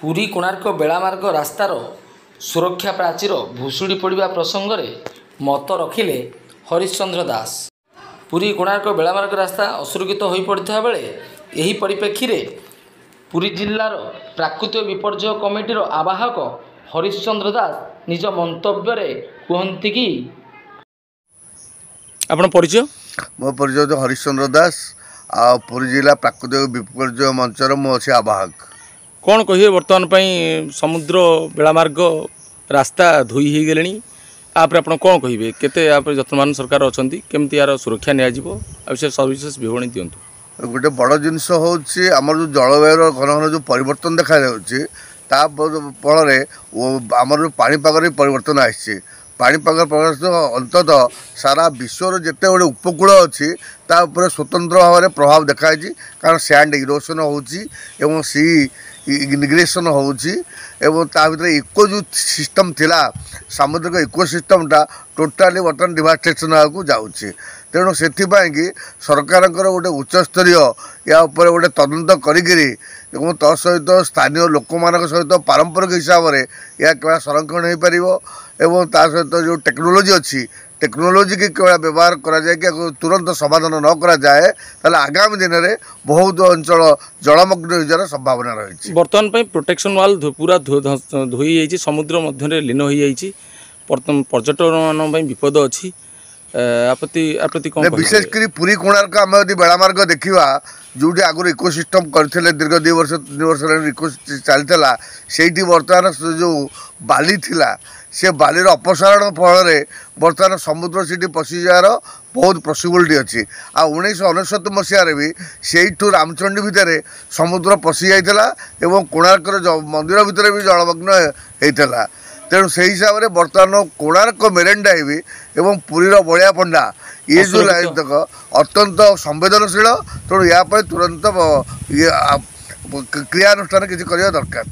ପୁରୀ କୋଣାର୍କ ବେଳାମାର୍ଗ ରାସ୍ତାର ସୁରକ୍ଷା ପ୍ରାଚୀର ଭୁଶୁଡ଼ି ପଡ଼ିବା ପ୍ରସଙ୍ଗରେ ମତ ରଖିଲେ ହରିଶ୍ଚନ୍ଦ୍ର ଦାସ। ପୁରୀ କୋଣାର୍କ ବେଳାମାର୍ଗ ରାସ୍ତା ଅସୁରକ୍ଷିତ ହୋଇପଡ଼ିଥିବା ବେଳେ ଏହି ପରିପ୍ରେକ୍ଷୀରେ ପୁରୀ ଜିଲ୍ଲାର ପ୍ରାକୃତିକ ବିପର୍ଯ୍ୟୟ କମିଟିର ଆବାହକ ହରିଶ୍ଚନ୍ଦ୍ର ଦାସ ନିଜ ମନ୍ତବ୍ୟରେ କୁହନ୍ତି କି, ଆପଣ ପରିଚୟ? ମୋ ପରିଚୟ ହେଉଛି ହରିଶ୍ଚନ୍ଦ୍ର ଦାସ, ଆଉ ପୁରୀ ଜିଲ୍ଲା ପ୍ରାକୃତିକ ବିପର୍ଯ୍ୟୟ ମଞ୍ଚର ମୁଁ ଅଛି ଆବାହକ। କ'ଣ କହିବେ, ବର୍ତ୍ତମାନ ପାଇଁ ସମୁଦ୍ର ବେଳାମାର୍ଗ ରାସ୍ତା ଧୋଇ ହେଇଗଲେଣି, ତାପରେ ଆପଣ କ'ଣ କହିବେ? କେତେ ୟା ଉପରେ ଯତ୍ନବାନ ସରକାର ଅଛନ୍ତି, କେମିତି ଏହାର ସୁରକ୍ଷା ନିଆଯିବ, ଆଉ ସେ ସବିଶେଷ ବିବରଣୀ ଦିଅନ୍ତୁ। ଗୋଟେ ବଡ଼ ଜିନିଷ ହେଉଛି, ଆମର ଯେଉଁ ଜଳବାୟୁର ଘନ ଘନ ଯେଉଁ ପରିବର୍ତ୍ତନ ଦେଖାଯାଉଛି, ତା ଫଳରେ ଆମର ଯେଉଁ ପାଣିପାଗରେ ବି ପରିବର୍ତ୍ତନ ଆସିଛି। ପାଣିପାଗ ପରିବର୍ତ୍ତନ ଅନ୍ତତଃ ସାରା ବିଶ୍ୱର ଯେତେ ଗୁଡ଼ିଏ ଉପକୂଳ ଅଛି, ତା ଉପରେ ସ୍ୱତନ୍ତ୍ର ଭାବରେ ପ୍ରଭାବ ଦେଖାଯାଇଛି। କାରଣ ସ୍ୟାଣ୍ଡ ଇରୋସନ୍ ହେଉଛି ଏବଂ ସି ଇଗ୍ରେସନ୍ ହେଉଛି, ଏବଂ ତା ଭିତରେ ଇକୋ ଯେଉଁ ସିଷ୍ଟମ୍ ଥିଲା, ସାମୁଦ୍ରିକ ଇକୋ ସିଷ୍ଟମ୍ଟା ଟୋଟାଲି ବର୍ତ୍ତମାନ ଡିଭାଷ୍ଟେସନ୍ ହେବାକୁ ଯାଉଛି। ତେଣୁ ସେଥିପାଇଁକି ସରକାରଙ୍କର ଗୋଟେ ଉଚ୍ଚସ୍ତରୀୟ ୟା ଉପରେ ଗୋଟେ ତଦନ୍ତ କରିକିରି ଏବଂ ତା ସହିତ ସ୍ଥାନୀୟ ଲୋକମାନଙ୍କ ସହିତ ପାରମ୍ପରିକ ହିସାବରେ ଏହା କେବଳ ସଂରକ୍ଷଣ ହୋଇପାରିବ, ଏବଂ ତା ସହିତ ଯେଉଁ ଟେକ୍ନୋଲୋଜି ଅଛି, ଟେକ୍ନୋଲୋଜିକି କେବଳ ବ୍ୟବହାର କରାଯାଇକି ଏହାକୁ ତୁରନ୍ତ ସମାଧାନ ନ କରାଯାଏ, ତାହେଲେ ଆଗାମୀ ଦିନରେ ବହୁତ ଅଞ୍ଚଳ ଜଳମଗ୍ନ ହୋଇଯିବାର ସମ୍ଭାବନା ରହିଛି। ବର୍ତ୍ତମାନ ପାଇଁ ପ୍ରୋଟେକ୍ସନ୍ ୱାଲ୍ ପୁରା ଧୋଇ ଯାଇଛି, ସମୁଦ୍ର ମଧ୍ୟରେ ଲୀନ ହୋଇଯାଇଛି, ପର୍ଯ୍ୟଟକମାନଙ୍କ ପାଇଁ ବିପଦ ଅଛି। ଆପତ୍ତି କ'ଣ? ବିଶେଷ କରି ପୁରୀ କୋଣାର୍କ ଆମେ ଯଦି ବେଳାମାର୍ଗ ଦେଖିବା, ଯେଉଁଠି ଆଗରୁ ଇକୋସିଷ୍ଟମ୍ କରିଥିଲେ, ଦୀର୍ଘ 2 ବର୍ଷ 3 ବର୍ଷ ହେଲାଣି ଇକୋ ଚାଲିଥିଲା, ସେଇଠି ବର୍ତ୍ତମାନ ଯେଉଁ ବାଲି ଥିଲା, ସେ ବାଲିର ଅପସାରଣ ଫଳରେ ବର୍ତ୍ତମାନ ସମୁଦ୍ର ସେଠି ପଶିଯିବାର ବହୁତ ପସିବିଲିଟି ଅଛି। ଆଉ 1999 ମସିହାରେ ବି ସେଇଠୁ ରାମଚଣ୍ଡୀ ଭିତରେ ସମୁଦ୍ର ପଶି ଯାଇଥିଲା ଏବଂ କୋଣାର୍କର ମନ୍ଦିର ଭିତରେ ବି ଜଳମଗ୍ନ ହେଇଥିଲା। ତେଣୁ ସେହି ହିସାବରେ ବର୍ତ୍ତମାନ କୋଣାର୍କ ମେରିନ୍ ଡ୍ରାଇଭ୍ ଏବଂ ପୁରୀର ବଳିଆ ପଣ୍ଡା, ଇଏ ଯେଉଁ ଲାଇନ୍ ତକ ଅତ୍ୟନ୍ତ ସମ୍ବେଦନଶୀଳ। ତେଣୁ ୟା ପାଇଁ ତୁରନ୍ତ ଇଏ କ୍ରିୟାନୁଷ୍ଠାନ କିଛି କରିବା ଦରକାର।